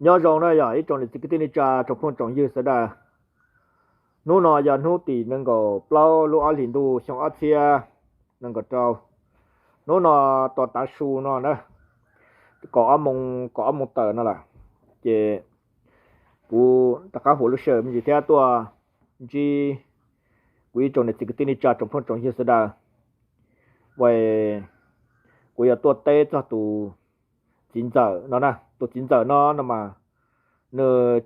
Nyob zoo na yog ib tsoom niam txiv kwv tij neej tsa tsoom phooj tsoom ywg sawv daws. Hnub no yog hnub tim nees nkaum plaub lub ob hlis ntuj xyoo ob txhiab nees nkaum rau. Hnub no tos tav su no na, kaum ob moos, kaum ob moos tawm no lawm, ces kuv rov qab hu lub sij hawm me ntsis thiab tuaj ntsib kuv ib tsoom niam txiv kwv tij neej tsa tsoom phooj tsoom ywg sawv daws. Uas kuv yuav tuaj teb txog tus txiv ntxawm no na. Tus txiv ntxawm no no mas nws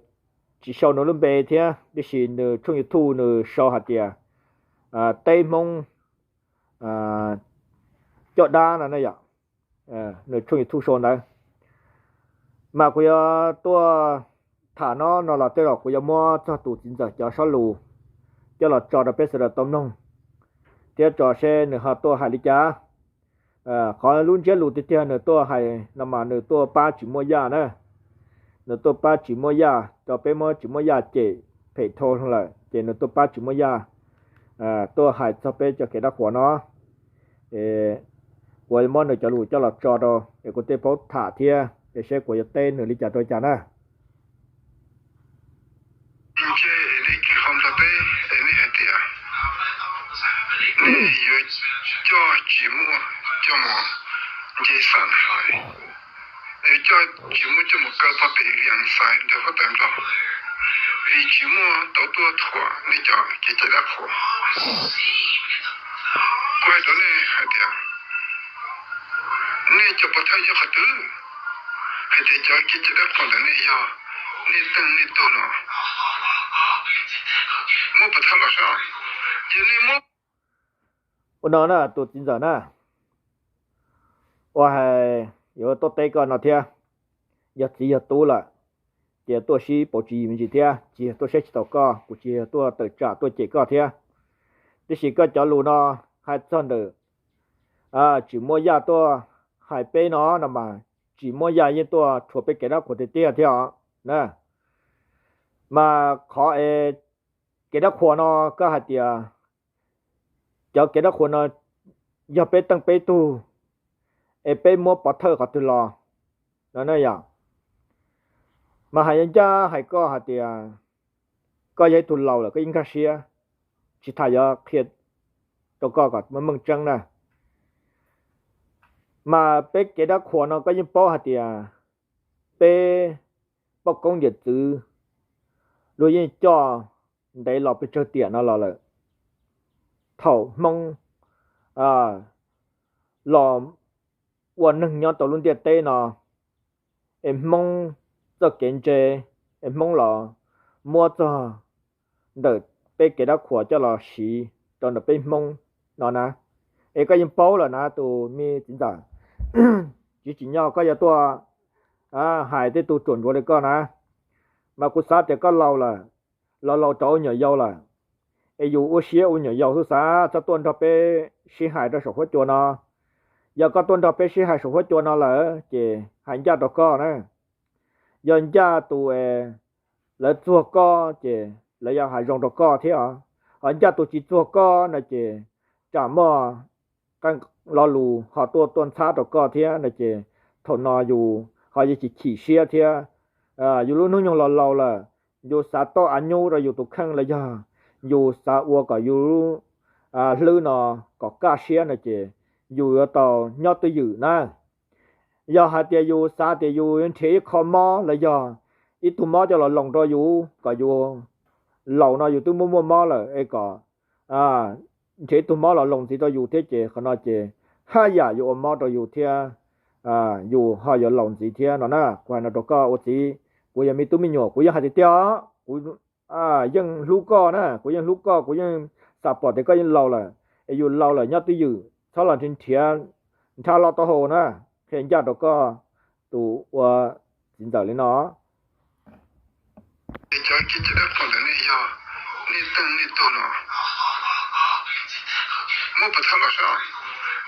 tsis sau nws lub npe thiab, tiam sis nws tshooj YouTube nws sau hais tias teb Hmoob coj dab no na yom. Nws tshooj YouTube sau ntawd. Mas kuv yuav tuaj tham no no los tej zaum kuv yuav muab txog tus txiv ntxawm cov sab lus coj los tso rau peb sawv daws tau mloog, thiab tso seb nws ho tuaj hais li cas. Qhov lub ntsiab lus tiag tiag nws tuaj hais no mas nws tuaj pab tsis muaj yaj na. Nws tuaj pab tsis muaj yaj, rau peb muab tsis muaj yaj cem phem dhau lawm, ces nws tuaj pab tsis muaj yaj, tuaj hais txog peb cov kev dab qhuas no. Kuv muab nws cov lus coj los tso rau es kuv thiaj paub tham thiab es seb kuv yuav teb nws li cas rau cas na. Ntshe nej kis qhov nplog teb es nej hais tias nej yuav coj tsis muaj coj mus nce xam hais, yuav coj tsis muaj coj mus kaw pov pem Vias Xais ntawm huab tais nplog, vim tsis muaj tau tuaj thuam nej cov kev cai dab qhuas. Kuv hais rau nej hais tias nej cov pov thawj yog qhov twg? Hais tias cov kev cai dab qhuas ntawm nej yog nej teej nej tug no, muab pov thawj los saib, ces nej muab. Ua no na tus txiv ntxawm na, ua hais yuav tuaj teb koj no thiab, yog txiv yog tub lawm, ces tuaj sib pauv tswv yim me ntsis thiab, tsis yog tuaj saib tsis taus koj, kuv tsis yog tuaj tawm tsam tuaj cem koj thiab. Tiam sis koj cov lus no hais txog ntawm tsis muaj yaj tuaj hais peb no no mas, tsis muaj yaj yeej tuaj rhuav peb kev dab qhuas tiag tiag thiab os na. Mas qhov es kev dab qhuas no koj hais tias cov kev dab qhuas no yog peb teej peb tug, es peb muab pov thawj qhov twg los no na yom. Mas hais ncaj hais koj hais tias koj yog ib tug laus lawm koj yeej nkag siab, tsis tas yuav qhia rau koj kom meej meej tseeb na. Mas peb kev dab qhuas no koj yeej paub hais tias peb poj koob yawm txwv luag yeej coj ntev los pes tsawg tiam no los lawm. Thaum Hmoob los ua neeg nyob rau lub ntiaj teb no, es Hmoob txoj kev ntse, es Hmoob los muab txog ntawm peb kev dab qhuas coj los siv rau ntawm peb Hmoob no na. Es koj yeej paub lawm na tus me txiv ntxawm, tsis tsim nyog koj yuav tuaj hais tej tug ruam ntsuav li koj na. Mas kuv xav tias koj laus lawm, laus laus rov ua nyuam yaus lawm, es yus ua siab ua nyuam yaus xwb xav txhob tuaj nrog peb sib hais rau saum huab cua no. Yog koj tuaj nrog peb sib hais saum huab cua no lawm ces hais ncaj rau koj na, yog ncaj tus lawv txuag koj ces lawv yuav hais zoo rau koj thiab os. Ho ncaj tus tsis txuag koj no ces tsam muaj qee lo lus ho tuaj tuaj ntxhab rau koj thiab no ces thaum no yus ho yuav tsis chim siab thiab. Yus lub hnub nyoog los laus lawm, yus xav tau av nyub rau yus tus kheej los yog yus xav ua kom yus lub hlwb no kom kaj siab no ces yus yuav tau nyob twj ywm na. Yog hais tias yus xav tias yus yuav nrhiav ib qho mob los yog ib tug mob coj los loos rau yus kom yus laus no yus twb muaj muaj mob lawm es kom nrhiav ib tug mob los loos ntxiv rau yus thiab ces qhov no ces haj yam yuav ua mob rau yus thiab, yus ho yuav laus ntxiv thiab no na. Kuv hais no rau koj ua txiv, kuv yog me tub me nyuam kuv yeej hais tiag tiag os, kuv yeej hlub koj na, kuv yeej hlub koj, kuv yeej xam pom tias koj yeej laus lawm, es yus laus lawm nyob twj ywm txhob los nrhiav nrhiav nrhab loj taub hau na. Qhia ncaj rau koj tus ua txiv ntxawm li no. Cov kev cai dab qhuas ntawm nej yog nej teej nej tug no, muab pov thawj los saib,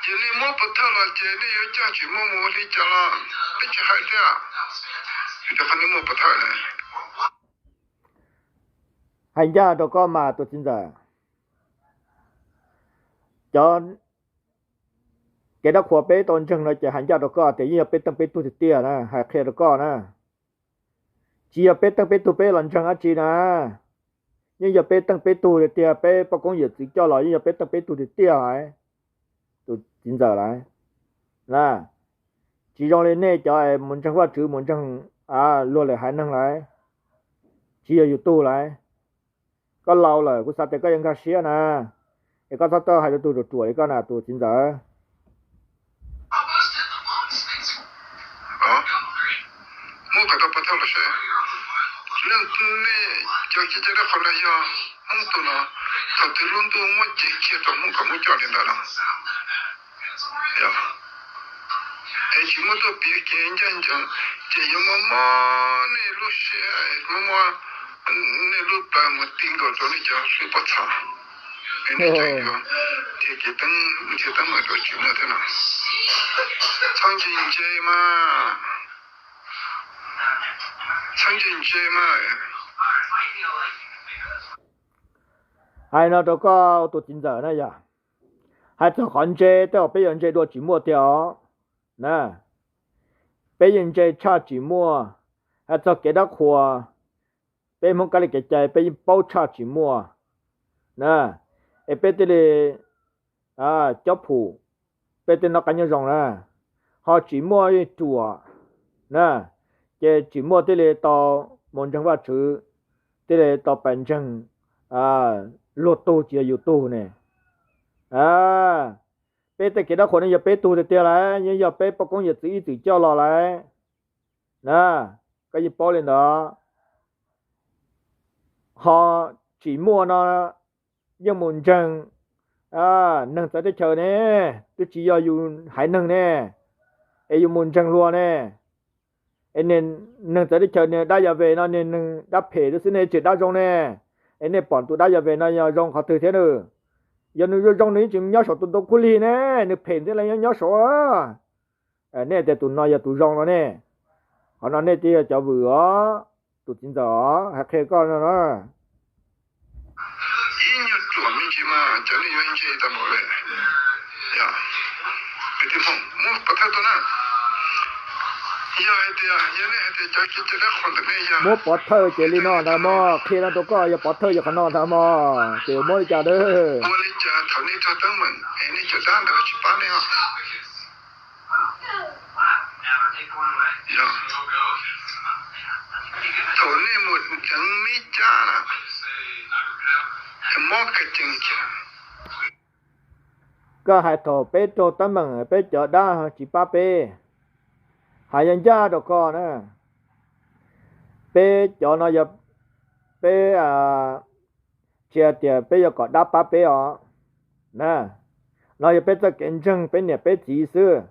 ces nej muab pov thawj los ces nej yuav coj tsis muaj mus ua li cas los peb tsis hais thiab, vim rau qhov nej muaj pov thawj na. Hais ncaj rau koj mas tus txiv ntxawm, cov kev dab qhuas peb tau ntseeg no ces hais ncaj rau koj tias yeej yog peb teej peb tug tiag tiag na, hais qhia rau koj na. Tsis yog peb teej peb tug peb los ntseeg dab tsi na, yeej yog peb teej peb tug tiag tiag, peb poj koob yawm txwv coj los yeej yog peb teej peb tug tiag tiag lawm. Tus txiv ntxawm lawm na, tsis zoo li nej cov mus ntseeg Vajtswv mus ntseeg luag lwm haiv neeg lawm, tsis yog yus tug lawm. Koj laus lawm kuv xav tias koj yuav nkag siab na, es koj txhob tau hais rau tus ruam ruam li koj na tus txiv ntxawm. Muab kom tau pov thawj los saib. Leej nej cov cij caj dab qhuas no yog Hmoob tus no, thaum twg lub ntuj muab cev kiag rau Hmoob kom muab coj li ntawd no. Es tsis muab tuaj piav kev ncaj ncees, ces yuav mob mob nej lub siab, mob mob nej lub plawv mus ti nkaus rau nej cov hlwb pob txha. Es nej tseem yuav nrhiav kev teeb, nrhiav teeb meem rau tsis muaj thiab no. Txhob ntse ntse mas, txhob ntse ntse mas. Hais no rau koj tus txiv ntxawm na yog, hais txog qhov ntse tej zaum peb yuav ntse dua tsis muaj tiag os na. Peb yeej ntse tshaj tsis muaj, hais txog kev dab qhuas, peb Hmoob kab li kev cai peb yeej paub tshaj tsis muaj na. Es peb thiaj li cob phum, peb thiaj noj qab nyob zoo na. Ho tsis muaj ruam na, ces tsis muaj thiaj li tau mus ntseeg Vajtswv, thiaj li tau pab ntseeg luag tug tsis yog yus tug ne. Peb tej kev dab qhuas no yog peb tug tiag tiag lawm, yeej yog peb poj koob yawm txwv ib txwm coj los lawm na. Koj yeej paub li ntawd. Ho tsis muaj no yeej mus ntseeg neeg txawv teb chaws ne, twb tsis yog yus haiv neeg ne, es yus mus ntseeg luag ne. Es neeg txawv teb chaws niag dab yas ves no niag neeg dab phem xwb ne, tsis dab zoo ne. Es nej pom tus dab yas ves no yog zoo qhov twg thiab nws? Yog nws zoo zoo nws yeej tsis nyob saum tus ntoo kub lig ne, nws phem thiaj li nyob saud. Nej tias tus no yog tus zoo no ne. Qhov no nej twb yog cov vwm os, tus txiv ntxawm os, hais qhia koj no na. Ib nyuag ruam me ntsis mas cov nej yuav ntse tau npaum li. Yog, kwv tij Hmoob, muab pov thawj tuaj na. Yog hais tias, yog nej hais tias cov cij caj dab qhuas ntawm nej yog, muab pov thawj ces li no ntag mog, qhia no rau koj yog pov thawj yog qhov no ntag mog, ces muab li cas dab? Ua li cas thaum nej raug teeb meem es nej cov dab ntawd tsis pab nej os? Thaum nej mus deev me cab na, mob kawg ceev kiag. Koj hais thaum peb raug teeb meem peb cov dab tsis pab peb, hais yog ncaj rau koj na. Peb cov no yog peb tsis hais tias peb yuav kom dab pab peb os. No yog peb txoj kev ntseeg peb niam peb txiv xwb.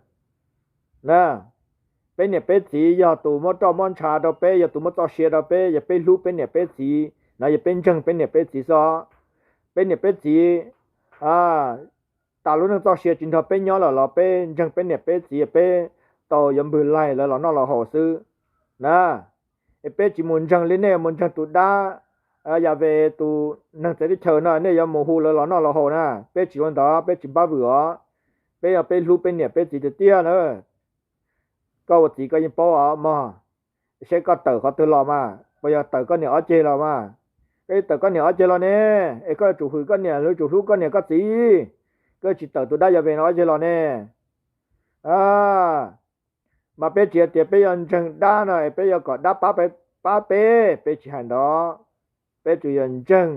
Peb niam peb txiv yog tus muab roj muab ntsha rau peb, yog tus muab txoj sia rau peb, yog peb hlub peb niam peb txiv no yog peb ntseeg peb niam peb txiv xwb os. Peb niam peb txiv tas lub neej txoj sia tsis nrog peb nyob lawm los peb ntseeg peb niam peb txiv, peb tau yuav npwg laig lawv los noj los haus xwb na. Es peb tsis mus ntseeg li nej mus ntseeg tus dab yas ves tus neeg txawv teb chaws no, nej yuav mus hu lawv los noj los haus na. Peb tsis ua ntawd, peb tsis npab vwm os. Peb yog peb hlub peb niam peb txiv tiag tiag na. Koj ua txiv koj yeej paub os mog, seb koj tawm qhov twg los mas, puas yog tawm koj niam ob ceg los mas? Koj yuav tawm koj niam ob ceg los ne, es koj yuav tsum hwm koj niam, yuav tsum hlub koj niam koj txiv, koj tsis tawm tus dab yas ves no ob ceg los ne. Mas peb tsis hais tias peb yuav ntseeg dab no es peb yuav kom dab pab, pab peb, peb tsis hais ntawd. Peb tsuas yog ntseeg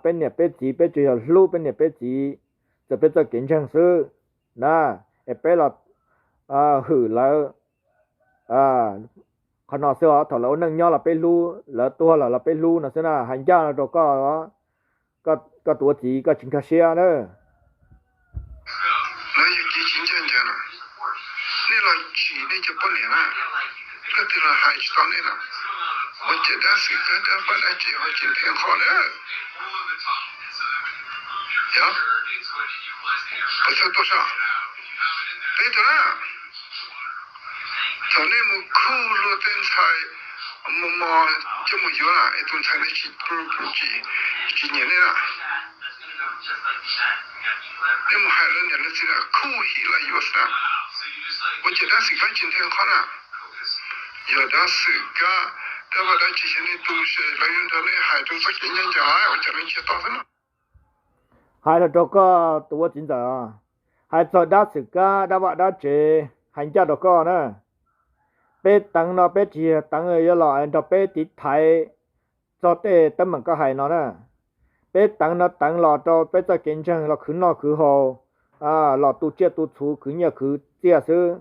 peb niam peb txiv, peb tsuas yog hlub peb niam peb txiv, txawm peb txoj kev ntseeg xwb na. Es peb los hwm lawv qhov no xwb os, thaum lawv ua neej nyob los peb hlub, lawv tuag lawm los peb hlub no xwb na. Hais ncaj no rau koj, koj tus ua txiv koj tsis nkag siab na. Lawv yog kev tsis ncaj ncees no, nej los tsim nej cov poj niam na, leej twg los hais tsis tau nej na. Ua cas dab xwm kab dab pab dab tsi ho tsis nthe qhov na. Yog, pov thawj tuaj saib, peb tuaj na. Thaum nej mus khuj luag tej ntxhais mus mos coj mus yuav na es tus ntxhais ntawd tsis nyiam nej na, nej mus hais lawv niam lawv txiv na khuj him los yuav xwb na. Ua cas dab xwm kab tsis nthe qhov na. Yog dab xwm kab Dab vaj dab tsev yog nej tu, lawv yuav nrog nej hais rau txoj kev ncaj ncees ua cas nej ntsiag to xwb no. Hais los rau koj tus ua txiv ntxawm, hais txog dab xwm kab dab vaj dab tsev, hais ncaj rau koj na, peb teev no peb tsis yog teev yuav los nrog peb tiv thaiv txog tej teeb meem koj hais no na. Peb teev no teev los rau peb txoj kev ntseeg los khwv noj khwv haus, los tu tsiaj tu txhuv khwv nyiaj khwv txiaj xwb,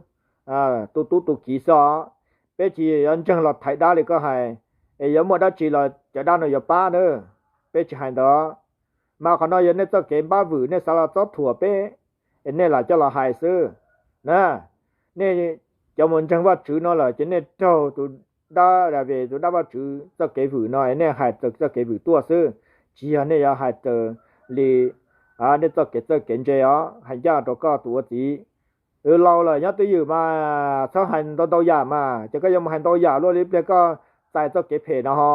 tu tub tu kiv xwb os. Peb tsis yuav ntseeg los thaiv dab li koj hais, es yuav muaj dab tsi los cov dab no yuav pab na. Peb tsis hais ntawd. Mas qhov no yog nej txoj kev npab vwm, nej xav los txob thuam peb, es nej lam coj los hais xwb na. Nej cov mus ntseeg Vajtswv no lawm ces nej raug tus dab Daviv, tus dab Vajtswv txoj kev vwm no es nej hais raws txoj kev vwm tuaj xwb, tsis yog nej yuav hais raws li nej txoj kev txawj kev ntse os. Hais ncaj rau koj tus ua txiv, laus lawm nyob twj ywm mas txhob hais ntau ntau yam mas, ces koj yuav mus hais ntau yam luaj li pliag koj txais txoj kev phem no ho.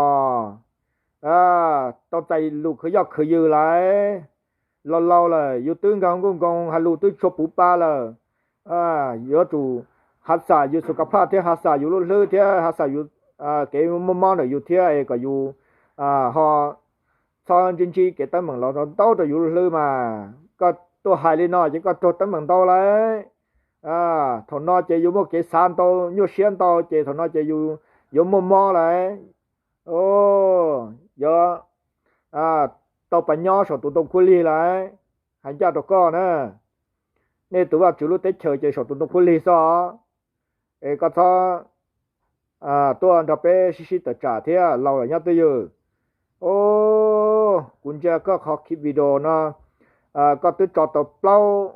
Tau txais lus khwv yoj khwv yws lawm. Laus laus lawm yus twb nkag nkuj nkoos hais lus twb tshua puv pa lawm. Yuav tsum hav xam yus xus kas phaj thiab hav xam yus lub hlwb thiab hav xam yus kev muaj mob ntawm yus thiab es kom yus ho txhob ntsib ntsib kev teeb meem los ntau rau yus lub hlwb mas. Koj tuaj hais li no ces koj raug teeb meem ntau lawm. Thaum no ces yus muaj kev xav ntau, nyuaj siab ntau ces thaum no ces yus yuav muaj mob lawm. Yuav tau pas nyob saum tus ntoo khuab lig lawm. Hais ncaj rau koj na, nej tus Vajtswv lub teb chaws ces saum tus ntoo khuab lig xwb os. Es koj txhob tuaj nrog peb sib sib tawm tsam thiab, laus lawm nyob twj ywm. Kuv ntsia koj qhov video no, koj twb tso tau plaub,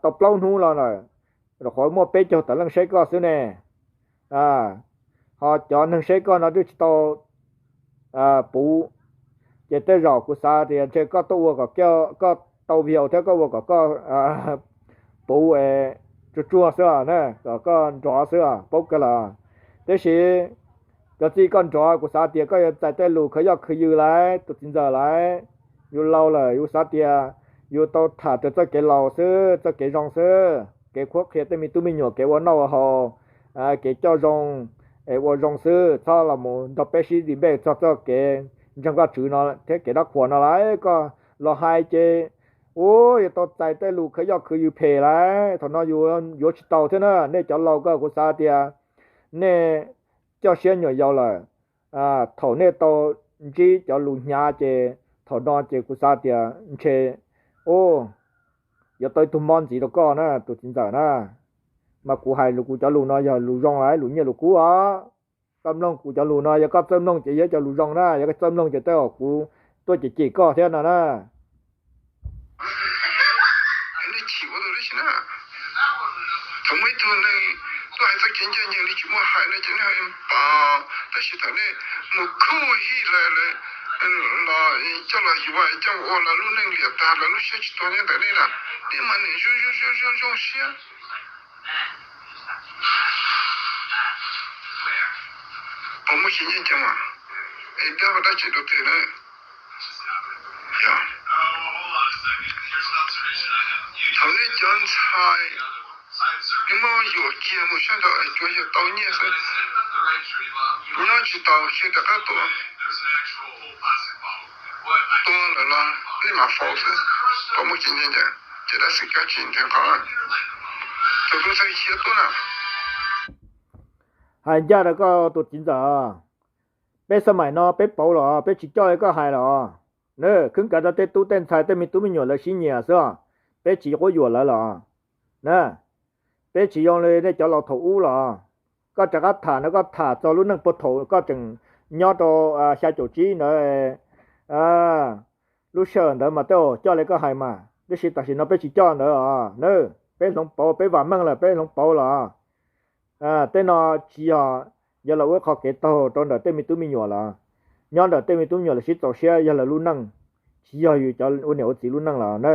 tau plaub hnub los lawm, rau qhov muaj peb caug tawm leej saib koj xwb ne. Ho cov neeg saib koj no twb tsis tau puv, ces tej zaum kuv xav tias ntshe koj tuaj ua kom koj tau view thiab koj ua kom koj puv tsuag tsuag xwb, kom koj nrov xwb paub kawg los. Tiam sis cov txij koj nrov kuv xav tias koj yuav txais tej lus khwv yoj khwv yws lawm tus txiv ntxawm lawm. Yus laus lawm yus xav tias yus tau tham raws txoj kev laus xwb, txoj kev zoo xwb, kev qhuab qhia tej me tub me nyuam kev ua noj ua haus, kev coj zoo, es ua zoo xwb, txhob los mus nrog peb sib debate txog txoj kev ntseeg Vajtswv no thiab kev dab qhuas no lawm. Koj los hais ces, ua, yuav tau txais tej lus khwv yoj khwv yws phem lawm. Thaum no yus yuav tsis tau thiab na. Nej cov laus ko kuv xav tias nej coj siab nyuam yaus lawm. Thaum nej tau ntsib cov lus hnyav ces thaum no ces kuv xav tias ntshe, ua, yuav tau ib tug mob ntxiv rau koj na tus txiv ntxawm na. Mas kuv hais lus, kuv cov lus no yog lus zoo lawm, lus nyiaj lus kub os. Koj mloog kuv cov lus no, yog koj txawj mloog ces yog cov lus zoo na, yog koj txawj mloog ces tej zaum kuv tuaj cem cem koj thiab no na. Nej chim ua tus dab tsi na? Thaum muaj ib tug neeg tuaj hais txoj kev ncaj ncees li tsis muaj hais no ces nej ho pam, tab sis thaum nej mus khuj hij lawv, los coj los yuav coj mus ua lawv lub neej liam tag, lawv lub siab tsis tuag nyob ntawm nej na, nej mas nim zoo zoo zoo zoo siab. Puas muaj kev ncaj ncees mas? Es dab vaj dab tsev rau twg na? Yog thaum nej cov ntxhais, nej muab yuam kiag mus sab nraud es tsuas yog tau nyiaj xwb, nyob tsis tau ces rov qab tua, tua lawm los nej mam faus xwb. Puas muaj kev ncaj ncees? Ces dab xwm kab tsis ntev qhov, tus tub ntxhais khiav tuaj na. Hais ncaj rau koj tus txiv ntxawm, peb xab maim no peb pauv los peb tsis coj li koj hais los. Khwb nkaus rau tej tub tej ntxhais tej me tub me nyuam lawv sib nyiam xwb os, peb tsis quab yuam lawv los na. Peb tsis zoo li nej cov laus thaum ub los. Koj rov qab tham no koj tham txog lub neej puag thaum koj tseem nyob rau xya caum tsib ntawd, lub sij hawm ntawd mas tej zaum coj li koj hais mas, tiam sis tam sim no peb tsis coj ntawd os na. Peb hloov pauv, peb vam meej lawm peb hloov pauv los. Tej no tsis yog yog los ua qhov kev taug rau ntawm tej me tub me nyuam los. Nyob ntawm tej me tub me nyuam lawv sib txaus siab yog lawv lub neej, tsis yog yus cov ua niam ua txiv lub neej los na.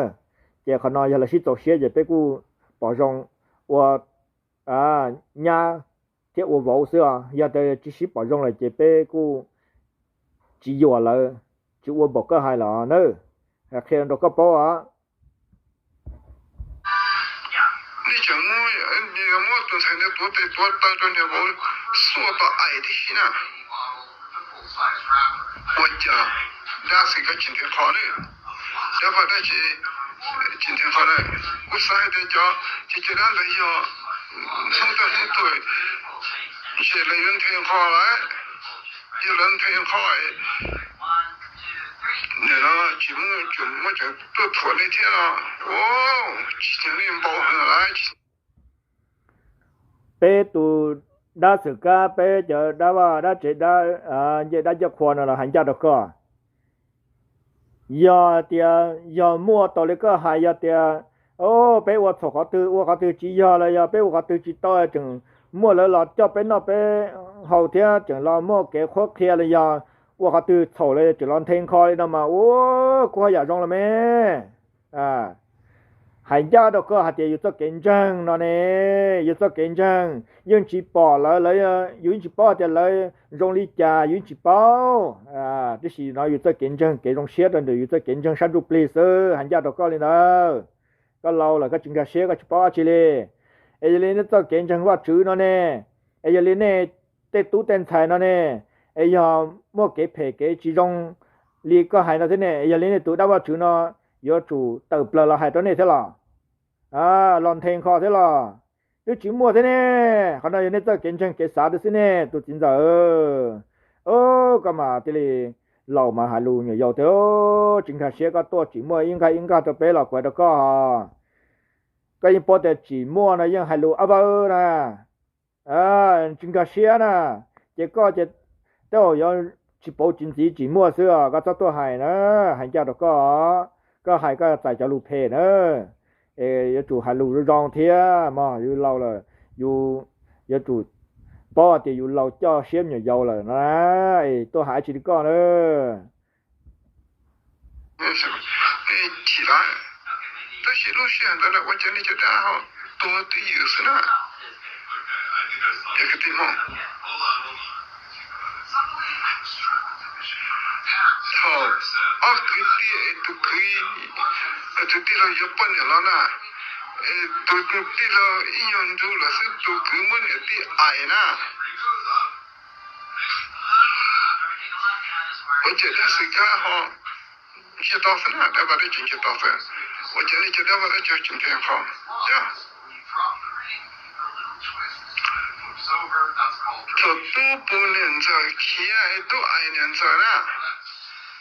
Ces qhov no yog lawv sib txaus siab ces peb kuj pom zoo ua nyab thiab ua vauv xwb os. Yog tias tsis sib pom zoo lawm ces peb kuj tsis yuam lawv, tsis ua npaum koj hais los na. Qhia rau koj paub os. Nej tseem muab, muab tus ntxhais ntawd tuav tes tuav taw rau niam vauv xuaj tom aim tib si na. Ua cas dab xwm kab tsis nthe qho ne? Dab vaj dab tsev tsis nthe qho na. Kuv xav hais tias cov, ces cov dab ntawd yog hnub tag hnub tuag, ces lawv yuav nthe qho lawm. Yog lawv nthe qho, nim no tsis muaj, tseem muaj tseem tuaj thuam nej thiab no. Tsis ceev nej npau heev lawm. Peb tus dab xwm kab, peb cov dab vaj dab tsev, dab ncej dab ncej qhua no los hais ncaj rau koj. Yog tias yog muaj tau li koj hais, yog tias peb ua txhaum qhov twg, ua qhov twg tsis yog los yog peb ua qhov twg tsis tau tseem muaj lawv los coj peb noj peb haus thiab tseem los muaj kev qhuab qhia los yog ua qhov twg txhaum los tseem los nthe nkho li no mas ua kuv ho yam zoo los me. Hais ncaj rau koj hais tias yus txoj kev ntseeg no ne, yus txoj kev ntseeg yeej tsis pom lawv, lawv, yus yeej tsis paub hais tias lawv zoo li cas, yus yeej tsis paub. Tiam sis no yus txoj kev ntseeg kev zoo siab rau ntawm yus txoj kev ntseeg sab ntsuj plig xwb, hais ncaj rau koj li ntawd. Koj laus lawm koj tsis nkag siab koj tsis paub dab tsi li. Es yog li nej txoj kev ntseeg Vajtswv no ne, es yog li nej tej tub tej ntxhais no ne, es yog muaj kev phem kev tsis zoo li koj hais no thiab ne, es yog li nej tus dab Vajtswv no yuav tsum tawm plaws los hais rau nej thiab los, los nthe nkho thiab los? Twb tsis muaj thiab ne. Qhov no yog nej txoj kev ntseeg kev xav rau xwb ne tus txiv ntxawm. Koj mas thiaj li laus mas hais lus nyuam yaus tiag, tsis nkag siab koj tuaj tsis muaj ib nqag ib nqag rau peb los kuv hais rau koj os. Koj yeej paub tias tsis muaj no yeej hais lus ab vawv na, tsis nkag siab na, ces koj ces tej zaum yuav tsis pauv tsis ntxiv tsis muaj xwb os, koj txhob tuaj hais na, hais ncaj rau koj. Koj hais koj txais cov lus phem na, es yuav tsum hais lus zoo zoo thiab mog, yus laus lawm, yus yuav tsum paub tias yus laus coj siab me nyuam yaus lawm no, es tuaj hais tsis li koj na. Nej chim lawm, tab sis lub sij hawm ntawd lawm ua cas nej cov dab ho tuag twj ywm xwb na. Yog kwv tij Hmoob, thaum ob kwv tij es tus kwv, tus tij laug yuav poj niam los na, es tus tij laug ib nyuag ntu lawm xwb tus kwv muab niam tij aim na. Ua cas dab xwm kab ho ntsiag to xwb na, dab vaj dab tsev ntsiag to xwb. Ua cas nej cov dab vaj dab tsev tsis nthe qho? Yog thaum tub pus niam ntxawm khiav es tub aim niam ntxawm na,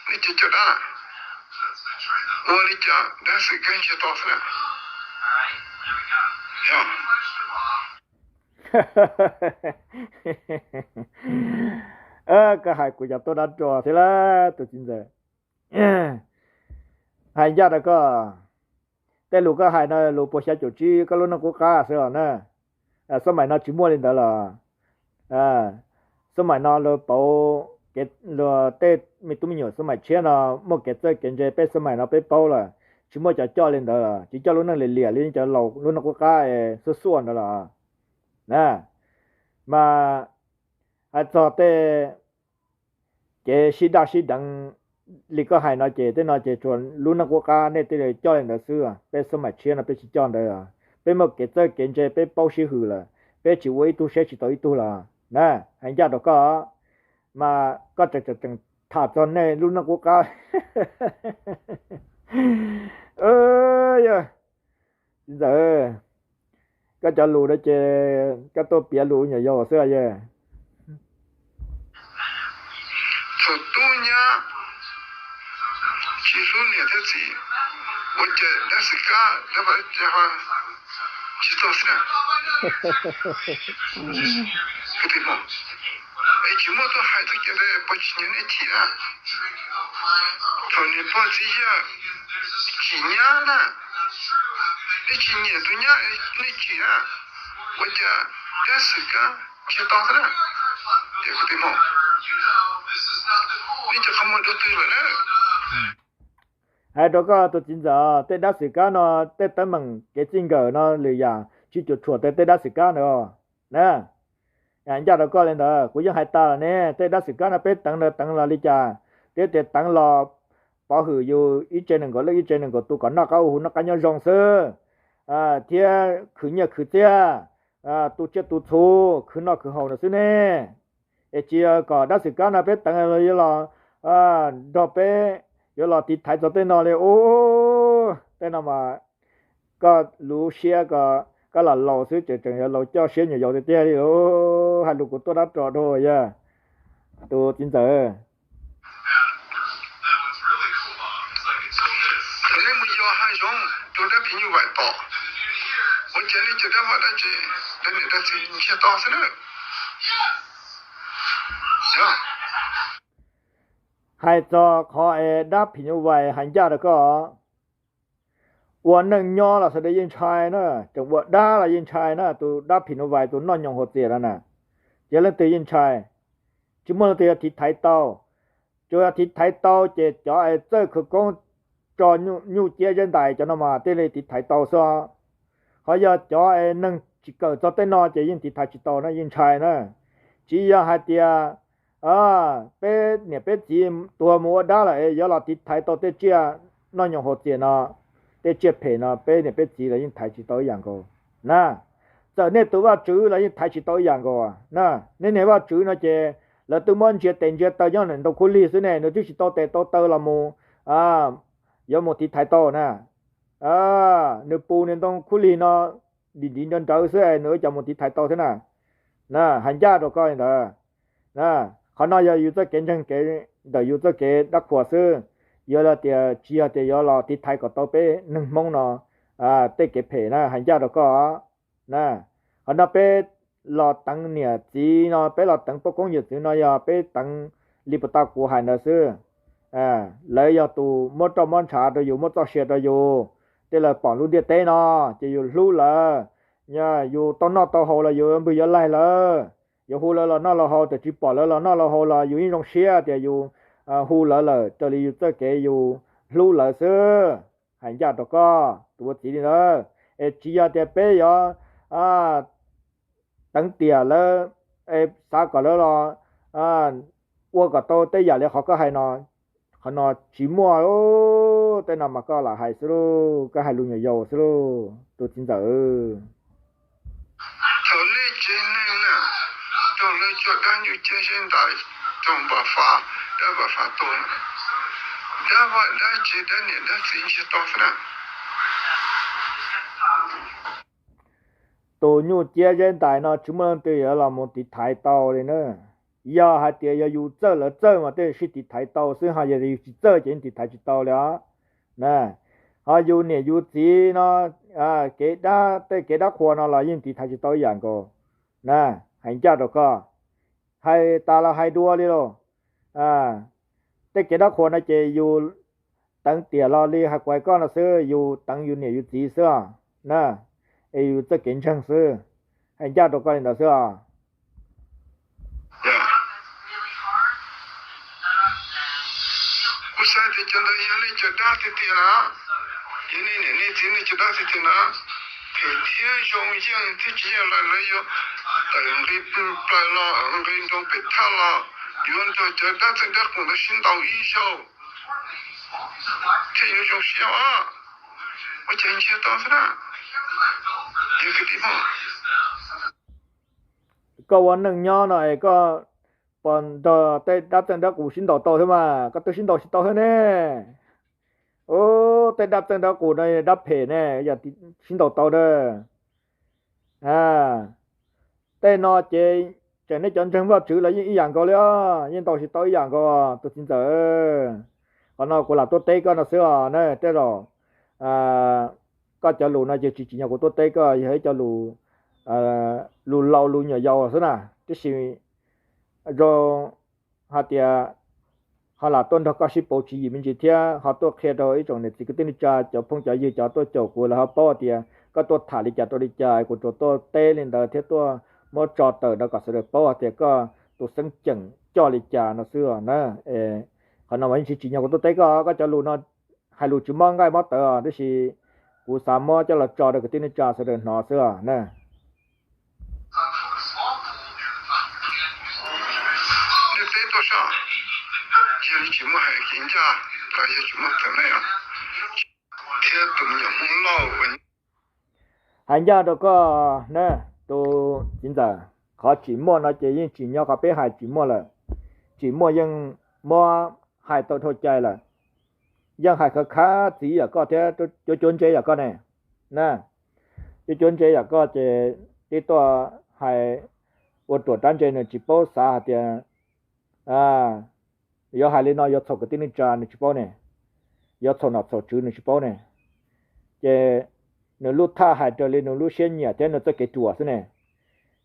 nej cov coj dab, ua li cas dab xwm kab ntsiag to xwb na? Yog Koj hais kuv cov tuaj dab rog thiab lawm tus txiv ntxawm. Hais ncaj rau koj, tej lus koj hais no lus puas xya caum tsib koj lub neej qub qab xwb os na. Xab maim no tsis muaj li ntawd los. Xab maim no luag pauv, luag tej me tub me nyuam xab maim tshiab no muaj kev txawj kev ntse, peb xab maim no peb paub lawm, tsis muaj cov coj li ntawd los, tsis coj lub neej liam liam li cov laus lub neej qub qab xuaj xuaj ntawd los na. Mas hais txog tej kev sib daj sib deev li koj hais no ces tej no ces tsuas lub neej qub qab nej thiaj li coj li ntawd xwb, peb xab maim tshiab no peb tsis coj ntawd. Peb muaj kev txawj kev ntse, peb paub sib hwm lawm, peb tsis ua ib tug siab tsis tau ib tug los na. Hais ncaj rau koj, mas koj tseem tseem tham txog nej lub neej qub qab. Yog txiv ntxawm, koj cov lus no ces koj tuaj piav lus nyuam yaus xwb os. Thaum tub nyab tsis hlub niam thiab txiv, ua cas dab xwm kab dab vaj dab tsev ho tsis txog xwb na. Kwv tij Hmoob, es tsis muaj tuaj hais txoj kev ntawd puas tsis nyiam nej chim na? Thaum niam pog txiv yawg chim nyab na, nej tsis nyiam tus nyab nej chim na, ua cas dab xwm kab ntsiag to xwb na? Yog kwv tij Hmoob, nej cov qhov muag dua twg lawm na? Hais rau koj tus txiv ntxawm, tej dab xwm kab no, tej teeb meem kev txij nkawm no lwm yam tsis cuam tshuam tej, tej dab xwm kab ntawd na. Ncaj rau koj li ntawd, kuv yeej hais tas lawm ne, tej dab xwm kab no peb teev los teev los li cas, thiab tias teev los pov hwm yus ib tsev nees nkaum leej ib tsev nees nkaum tus kom noj qab ua huv noj qab nyob zoo xwb, thiab khwv nyiaj khwv txiaj, tu tsiaj tu txhu, khwv noj khwv haus no xwb ne. Es tsis yog kom dab xwm kab no peb teev los yuav los nrog peb yuav los tiv thaiv txog tej no li ub. Tej no mas koj lub siab ko, koj los laus xwb tseem tseem yuav laus coj siab nyuam yaus tiag tiag li lauj. Hais lus kuv tuaj dab ro dua yog tus txiv ntxawm. Thaum nej mus yos hav zoov rau dab phim nyuj vais tom, ua cas nej cov dab vaj dab tse, dab niam dab txiv ntsiag to xwb na. Hais txog qhov es dab phim nyuj vais hais ncaj rau koj, ua neej nyob los sawv daws yeej ntshai na, tseem ua dab los yeej ntshai na, tus dab phim nyuj vais tus noj nyoos hauv txias no na, ces leej twg yeej ntshai, tsis muaj leej twg yuav tiv thaiv tau. Tsuas yog tiv thaiv tau ces cov es txawj khawv koob tso nyuj ciab zeb ntais cov no mas thiaj li tiv thaiv tau xwb. Ho yog cov es neeg tsis kawm txog tej no ces yeej tiv thaiv tsis tau na, yeej ntshai na. Tsis yog hais tias peb niam peb txiv tuag mus ua dab lawm es yuav los tiv thaiv tau tej tsiaj noj nyoos hauv txias no, tej tsiaj phem no peb niam peb txiv los yeej thaiv tsis tau ib yam nkaus na. Txawm nej tus vaj tswv los yeej thaiv tsis tau ib yam nkaus na. Nej niag vaj tswv no ces lawv twb muab ntsia tes ntsia taw nyob ntawm ntoo khuab lig xwb ne, nws twb tsis tau tes tau taw los mus yuav mus tiv thaiv tau na. Nws pus nws ntoo khuab lig no dim ntiv nrawv nrawv xwb es nws ua cas mus tiv thaiv tau thiab na. Hais ncaj rau koj li ntawd. Qhov no yog yus txoj kev ntseeg kev ntawm yus txoj kev dab qhuas xwb. Yuav los tias tsis yog tias yuav los tiv thaiv kom tau peb neeg Hmoob no tej kev phem na, hais ncaj rau koj na. Qhov no peb los teev niam txiv no, peb los teev poj koob yawm txwv no yog peb teev li puas tau kuv hais ntawd xwb. Lawv yog tus muab roj muab ntshav rau yus, muab txoj sia rau yus, tej lawv pom lub ntiaj teb no ces yus hlub lawv. Yus tau noj tau haus los yus yuav npwg yuav laig lawv, yuav hu lawv los noj los haus, txawm tsis pom lawv los noj los haus los yus yeej zoo siab tias yus hu lawv lawm raws li yus txoj kev yus hlub lawv xwb. Hais ncaj rau koj tus ua txiv li ntawd, es tsis yog tias peb yuav teev tiam lawv, xav kom lawv los ua kom tau tej yam li qhov koj hais no. Qhov no tsis muaj, tej no mas koj lam hais xwb lauj, koj hais lus nyuam yaus xwb lauj tus txiv ntxawm. Thaum nej tsev neeg na, raug lawv tso dab nyuj ciab zeb ntais, raug npam fas, dab npam fas tuag, dab vaj dab tse dab niam dab txiv ntsiag to xwb na. Tus nyuj ciab zeb ntais no tsis muaj leej twg yuav los mus tiv thaiv tau li na. Yog hais tias yog yus txawj lawv txawj mas tej sib tiv thaiv tau xwb, ho yog yus tsis txawj ces yeej tiv thaiv tsis tau li os. Na, ho yus niam yus txiv no, kev dab, tej kev dab qhuas no los yeej tiv thaiv tsis tau ib yam nkaus. Na, hais ncaj rau koj, hais tas los hais dua li lauj. Tej kev dab qhuas no ces yus teev tiam los li hais kuv hais koj no xwb, yus teev yus niam yus txiv xwb os na, es yus txoj kev ntseeg xwb. Hais ncaj rau koj li ntawd xwb os. Kuv xav tias cov ntawd yog nej cov dab tiag tiag na, yog nej niam nej txiv nej cov dab tiag tiag na, phem thiab zoo yeej thiab tsis yeej lawm lawv yuav tawm nqi plaws los nqi nroo pem thaj los yuav nrog cov dab txeej dab qus ntawd sib ntaus ib zaug thiaj yuav zoo siab os. Ua cas ntsiag to xwb na, yog kwv tij Hmoob. Koj ua neej nyob no es koj puas nrog tej dab txeej dab qus sib ntaus tau thiab mas? Koj twb sib ntaus tsis tau thiab ne. Ub, tej dab txeej dab qus no dab phem ne, yog sib ntaus tau na. Tej no ces tseem nej cov ntseeg Vajtswv los yeej ib yam nkaus li os, yeej ntaus tsis tau ib yam nkaus tus txiv ntxawm. Qhov no kuv lam tuaj teb koj no xwb os na, tej zaum koj cov lus no ces tsis tsim nyog kuv tuaj teb koj, yog ib co lus, lus laus lus nyuam yaus xwb na, tab sis zoo hais tias ho lam tuaj nrog koj sib pauv tswv yim me ntsis thiab ho tuaj qhia rau ib tsoom niam txiv kwv tij neej tsa cov phooj cov ywg cov tuaj caum kuv lawv ho paub hais tias koj tuaj tham li cas rau li cas, kuv tsuas tuaj teb li ntawd thiab tuaj muab tso tawm rau kom sawv daws paub hais tias koj tus xeeb ceem coj li cas no xwb os na. Qhov no mas yeej tsis tsim nyog kuv tuaj teb koj, koj cov lus no hais lus tsis mob nqaij mob tawv os, tab sis kuv xav muab coj los tso rau kwv tij neej tsa sawv daws hnov xwb os na. Nej teb tuaj saib, yog tsis muaj hais kev ncaj los yog tsis muaj txawm nej thiab tus me nyuam Hmoob Lauj. Hais ncaj rau koj na, tus txiv ntxawm, qhov tsim muaj no ces yeej tsim nyog qhov peb hais tsim muaj lawm. Tsim muaj yeej muab hais tau dhau cai lawm. Yeej hais khawv khav txiv yam koj thiab cuab cuab ntse yam koj ne. Na, cuab cuab ntse yam koj ces tib tuaj hais ua ruam rab ntse nws tsis paub xav hais tias yuav hais li no yuav txhaum kwv tij neej tsa nws tsis paub ne, yuav txhaum nom txhaum tswv nws tsis paub ne. Ces nws lub thaj hais raws li nws lub siab nyiam thiab nws txoj kev ruam xwb ne.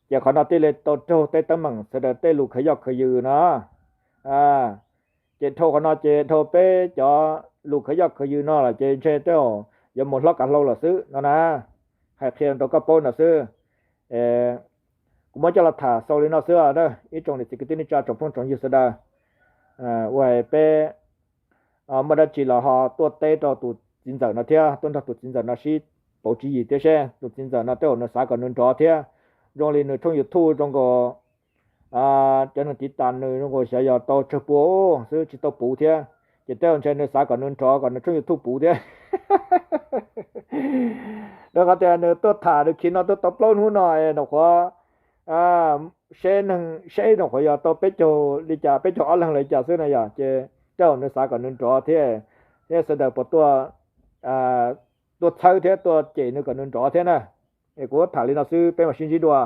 Ces qhov no thiaj li tau raug tej teeb meem sawv daws tej lus khwv yoj khwv yws no. Ces dhau qhov no ces dhau peb cov lus khwv yoj khwv yws no lawm ces ntshe tej zaum yuav mus hlob kav hlau lawm xwb no na. Hais qhia rau koj paub ntawd xwb. Kuv muab coj los tham xaus li no xwb, ib tsoom niam txiv kwv tij neej tsa tsoom phooj tsoom ywg sawv daws. Ua peb muaj dab tsi los ho tuaj teb rau tus txiv ntxawm no thiab, tuaj nrog tus txiv ntxawm no sib pauv tswv yim thiab seb tus txiv ntxawm no tej zaum nws xav kom nws nrov thiab. Zoo li nws tshooj YouTube zoo nkaus cov neeg tiv tas nws zoo nkaus xyov yog tau tsawg pua xwb tsis tau puv thiab. Ces tej zaum ntshe nws xav kom nws nrov kom nws tshooj YouTube puv thiab. Rau qhov tias nws tuaj tham nws khiv no tuaj tau plaub hnub no, nws qhuav seb neeg seb nws qhuav yog tau peb caug li cas, peb caug ob leeg li cas xwb na yom. Ces tej zaum nws xav kom nws nrov thiab, thiab sawv daws puas tuaj txhawb thiab tuaj cem nws kom nws nrov thiab na. Es kuv tham li no xwb, peb mam sib ntsib dua.